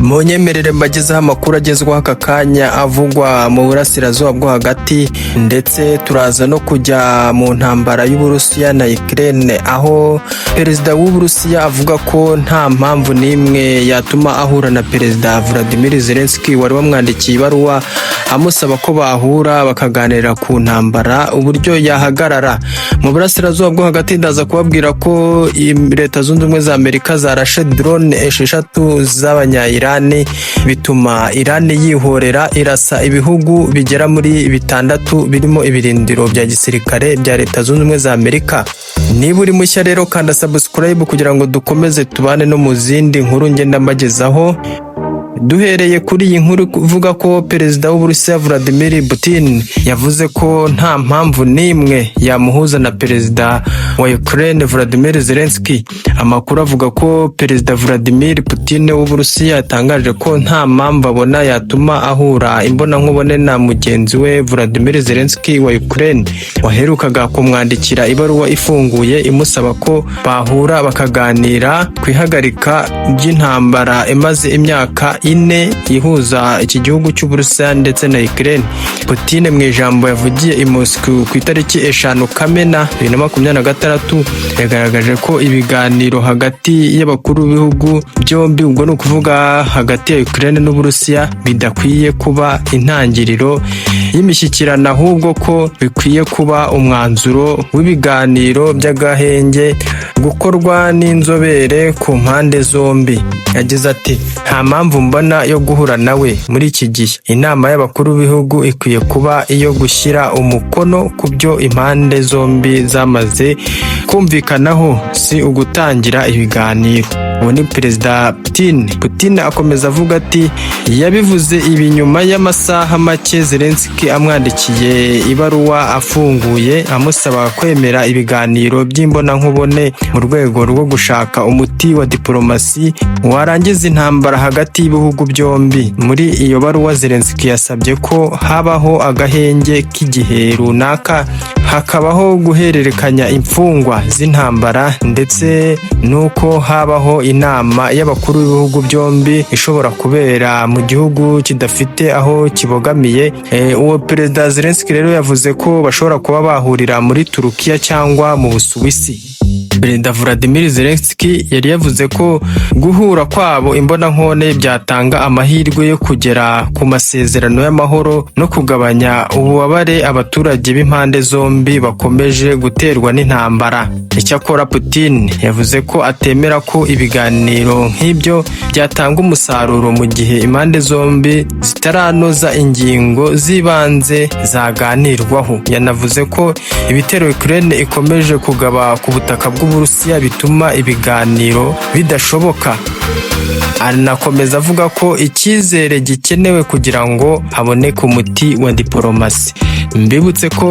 Munyemerere mbagezeho amakuru agezweho aka kanya avugwa mu burasirazuba bwo hagati, ndetse turaza no kujya mu ntambara y'Uburusiya na Ukraine, aho perezida w'Uburusiya avuga ko nta mpamvu n'imwe yatuma ahura na Perezida Vladimir Zelensky wari wamwandikiye ibaruwa amusaba ko bahura bakaganira ku ntambara uburyo yahagarara. Mu burasirazuba bwo hagati ndaza kubabwira ko Leta Zunze Ubumwe za Amerika zarashe drone 6 z'abanya-Irani, bituma Irani yihorera irasa ibihugu bigera muri bitandatu birimo ibirindiro bya gisirikare bya Leta Zunze Ubumwe za Amerika. Niba uri mushya rero, kanda subscribe kugira ngo dukomeze tubane no mu zindi nkuru ngenda mbagezaho. Duhereye kuri iyi nkuru ivuga ko perezida w'Uburusiya Vladimir Putin yavuze ko nta mpamvu n'imwe yamuhuza na perezida wa Ukraine Vladimir Zelensky. Amakuru avuga ko Perezida Vladimir Putin w'Uburusiya yatangaje ko nta mpamvu abona yatuma ahura imbonankubone na mugenzi we Vladimir Zelensky wa Ukraine, waherukaga kumwandikira ibaruwa ifunguye imusaba ko bahura bakaganira ku ihagarika ry'intambara imaze imyaka 4 ihuza iki gihugu cy'Uburusiya ndetse na Ukraine. Putin mu ijambo yavugiye i Moscow ku itariki 5 Kamena 2026, yagaragaje ko ibiganiro hagati y'abakuru b'ibihugu byombi, ubwo ni ukuvuga hagati ya Ukraine n'Uburusiya, bidakwiye kuba intangiriro y'imishyikirano, ahubwo ko bikwiye kuba umwanzuro w'ibiganiro by'agahenge gukorwa n'inzobere ku mpande zombi. Yagize ati: "Nta mpamvu mbona yo guhura nawe muri iki gihe. Inama y'abakuru b'ibihugu ikwiye kuba iyo gushyira umukono ku byo impande zombi zamaze kumvikanaho, si ugutangira ibiganiro." Uwo ni Perezida Putin. Putin akomeza avuga ati yabivuze ibi nyuma y'amasaha make Zelensky amwandikiye ibaruwa afunguye amusaba kwemera ibiganiro by'imbonankubone mu rwego rwo gushaka umuti wa diplomasi warangiza intambara hagati y'ibihugu byombi. Muri iyo baruwa, Zelensky yasabye ko habaho agahenge k'igihe runaka, hakabaho guhererekanya imfungwa z'intambara, ndetse n'uko habaho inama y'abakuru b'ibihugu byombi ishobora kubera mu gihugu kidafite aho kibogamiye. Uwo Perezida Zelensky rero yavuze ko bashobora kuba bahurira muri Turukiya cyangwa mu Busuwisi. Perezida Vladimir Zelensky yari yavuze ko guhura kwabo imbonankubone byatanga amahirwe yo kugera ku masezerano y'amahoro no kugabanya ububabare abaturage b'impande zombi bakomeje guterwa n'intambara. Icyakora Putin yavuze ko atemera ko ibiganiro nk'ibyo byatanga umusaruro mu gihe impande zombi zitaranoza ingingo z'ibanze zaganirwaho. Yanavuze ko ibitero Ukraine ikomeje kugaba ku butaka bw'Uburusiya bituma ibiganiro bidashoboka. Anakomeza avuga ko icyizere gikenewe kugira ngo haboneke umuti wa diporomasi. Mbibutse ko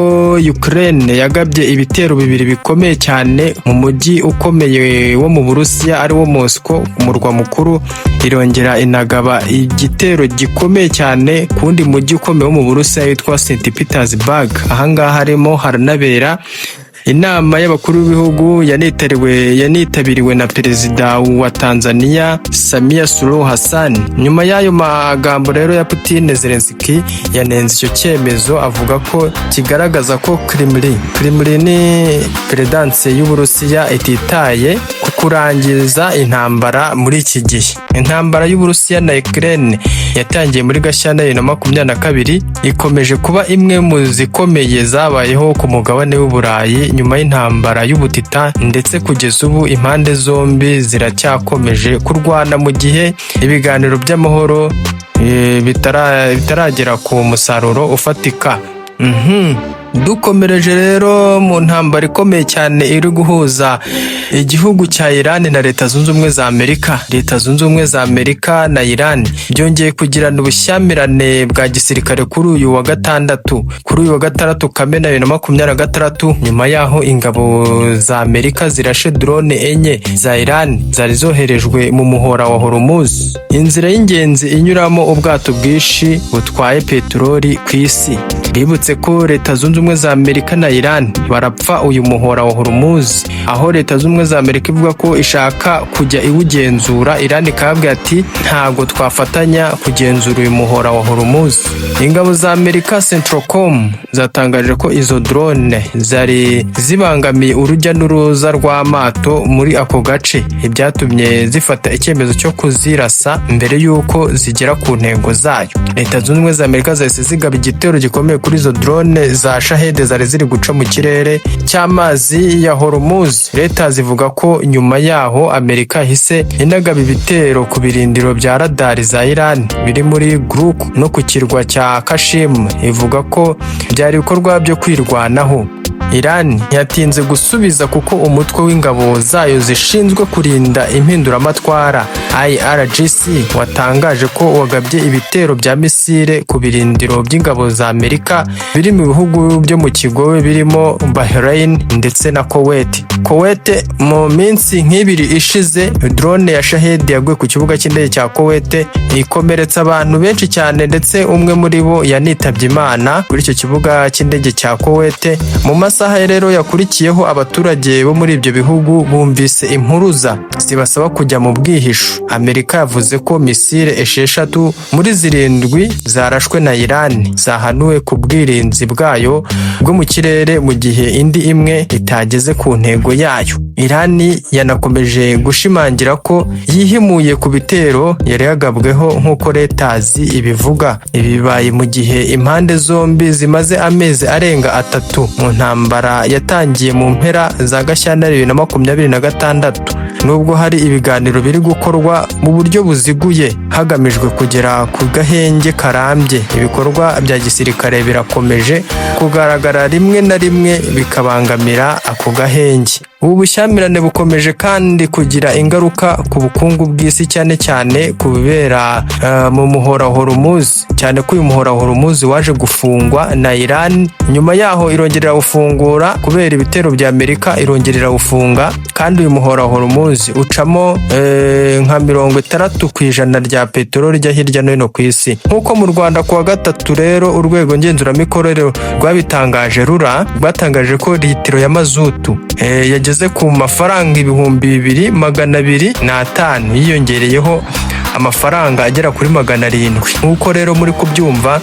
Ukraine yagabye ibitero bibiri bikomeye cyane mu mujyi ukomeye wo mu Burusiya, ari wo Moscow, umurwa mukuru, irongera inagaba igitero gikomeye cyane ku wundi mujyi ukomeye wo mu Burusiya witwa St Petersburg. Ahangaha harimo haranabera inama y'abakuru b'ibihugu yanitabiriwe na Perezida wa Tanzania Samia Suluhu Hassan. Nyuma y'ayo magambo rero ya Putin, Zelensky yanenze icyo cyemezo, avuga ko kigaragaza ko Kremlin, ni perezidanse y'Uburusiya, ititaye ku kurangiza intambara muri iki gihe. Intambara y'Uburusiya na Ukraine yatangiye muri Gashyantare 2022, ikomeje kuba imwe mu zikomeye zabayeho ku mugabane w'Uburayi nyuma y'intambara y'ubutita, ndetse kugeza ubu impande zombi ziracyakomeje kurwana mu gihe ibiganiro by'amahoro bitaragera ku musaruro ufatika. Dukomereje rero mu ntambara ikomeye cyane iri guhuza igihugu cya Iran na Leta Zunze Ubumwe za Amerika. Leta Zunze Ubumwe za Amerika na Iran byongeye kugirana ubushyamirane bwa gisirikare kuri uyu wa gatandatu. Kuri uyu wa gatandatu Kamena 2026, nyuma y'aho ingabo za Amerika zirashe drone enye za Iran zari zoherejwe mu muhora wa Hormuz, inzira y'ingenzi inyuramo ubwato bwinshi butwaye peteroli ku isi. Bibutse ko Leta Zunze Ubumwe za Amerika zishinja Iran Ubumwe za Amerika na Iran barapfa uyu muhora wa Hormuz, aho Leta z'Ubumwe za Amerika ivuga ko ishaka kujya iwugenzura, Iran ikababwira ati ntabwo twafatanya kugenzura uyu muhora wa Hormuz. Ingabo za Amerika Centrocom zatangaje ko izo drone zari zibangamiye urujya n'uruza rw'amato muri ako gace, ibyatumye zifata icyemezo cyo kuzirasa mbere y'uko zigera ku ntego zayo. Leta Zunze Ubumwe za Amerika zahise zigaba igitero gikomeye kuri izo drone za Shahed zari ziri guca mu kirere cy'amazi ya Hormuz. Leta zivuga ko nyuma yaho Amerika yahise inagaba ibitero ku birindiro bya radari za Iran biri muri Gurk no ku kirwa cya Kashim, ivuga ko byari ibikorwa byo kwirwanaho. Iran ntiyatinze gusubiza, kuko umutwe w'ingabo zayo zishinzwe kurinda impinduramatwara IRGC watangaje ko wagabye ibitero bya misile ku birindiro by'ingabo za Amerika biri mu bihugu byo mu kigobe birimo Bahrain ndetse na Kuwait. Kuwait, mu minsi nk'ibiri ishize, drone ya Shahed yaguye ku kibuga cy'indege cya Kuwait, ikomeretsa abantu benshi cyane, ndetse umwe muri bo yanitabye Imana kuri icyo kibuga cy'indege cya Kuwait. Mu masaha rero yakurikiyeho, abaturage bo muri ibyo bihugu bumvise impuruza zibasaba kujya mu bwihisho. Amerika yavuze ko misile 6 muri 7 zarashwe na Iran zahanuwe ku bwirinzi bwayo bwo mu kirere, mu gihe indi imwe itageze ku ntego yayo. Iran yanakomeje gushimangira ko yihimuye ku bitero yari yagabweho, nk'uko Reuters ibivuga. Ibi bibaye mu gihe impande zombi zimaze amezi arenga 3 mu ntambara yatangiye mu mpera za Gashyantare 2026. Nubwo hari ibiganiro biri gukorwa mu buryo buziguye hagamijwe kugera ku gahenge karambye, ibikorwa bya gisirikare birakomeje kugaragara rimwe na rimwe bikabangamira ako gahenge. Ubu bushyamirane bukomeje kandi kugira ingaruka ku bukungu bw'isi, cyane cyane ku bibera mu muhora Hormuz, cyane ko uyu muhora Hormuz waje gufungwa na Iran, nyuma yaho irongera irawufungura kubera ibitero bya Amerika, irongera irawufunga. Kandi uyu muhora Hormuz ucamo nka 60% rya peteroli ijya hirya no hino ku isi. Nk'uko mu Rwanda kuwa gatatu rero urwego ngenzuramikorere rwabitangaje, RURA rwatangaje ko litiro ya mazutu yageze ku mafaranga 2205, yiyongereyeho amafaranga agera kuri 700. Nk'uko rero muri kubyumva,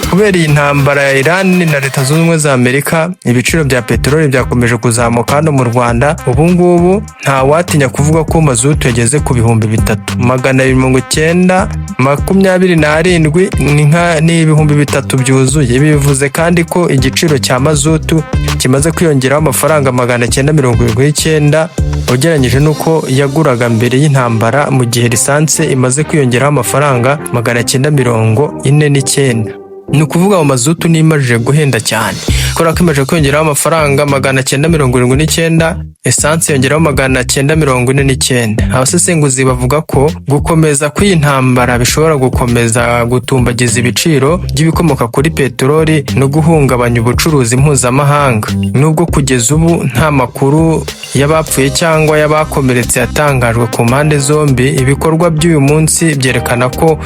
kubera iyi ntambara ya Iran na Leta Zunze Ubumwe za Amerika, ibiciro bya peteroli byakomeje kuzamuka hano mu Rwanda. Ubu ngubu nta watinya kuvuga ko mazutu yageze ku 3227, ni nka ni 3000 byuzuye. Ibi bivuze kandi ko igiciro cya mazutu kimaze kwiyongeraho amafaranga 979 ugereranyije n'uko yaguraga mbere y'intambara, mu gihe lisansi imaze kwiyongeraho amafaranga 949. Ni ukuvuga mu mazutu nimajije guhenda cyane, kubera ko imaze kwiyongeraho amafaranga 979, esansi yongeraho 949. Abasesenguzi bavuga ko gukomeza kw'iyi ntambara bishobora gukomeza gutumbagiza ibiciro by'ibikomoka kuri peteroli no guhungabanya ubucuruzi mpuzamahanga. Nubwo kugeza ubu nta makuru y'abapfuye cyangwa y'abakomeretse yatangajwe ku mpande zombi, ibikorwa by'uyu munsi byerekana ko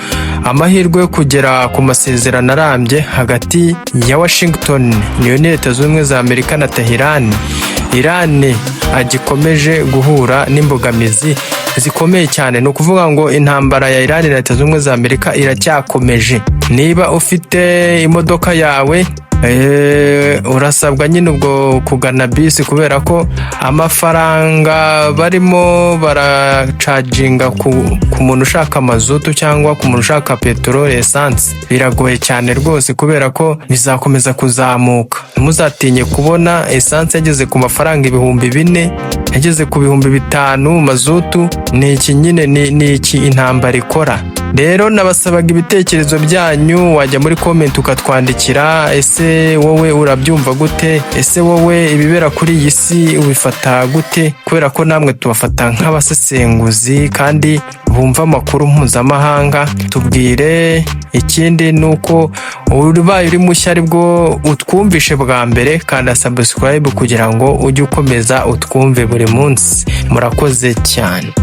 amahirwe yo kugera ku masezerano arambye hagati ya Washington, niyo ni Leta Zunze Ubumwe za Amerika, na Tehran, Iran, agikomeje guhura n'imbogamizi zikomeye cyane. Ni ukuvuga ngo intambara ya Iran na Leta Zunze Ubumwe za Amerika iracyakomeje. Niba ufite imodoka yawe, urasabwa nyine ubwo kugana bisi, kubera ko amafaranga barimo baracaginga ku muntu ushaka mazutu cyangwa ku muntu ushaka peteroli, esansi, biragoye cyane rwose, kubera ko bizakomeza kuzamuka. Ntimuzatinye kubona esansi yageze ku mafaranga 4000, yageze ku 5000 mazutu. Ni iki nyine, ni iki intambara ikora. Rero nabasabaga ibitekerezo byanyu, wajya muri comment ukatwandikira. Ese wowe urabyumva gute? Ese wowe ibibera kuri iyi si ubifata gute? Kubera ko namwe tubafata nk'abasesenguzi kandi bumva amakuru mpuzamahanga, tubwire. Ikindi ni uko ubaye uri mushya, aribwo utwumvishe bwa mbere, kanda subscribe kugira ngo ujye ukomeza utwumve buri munsi. Murakoze cyane.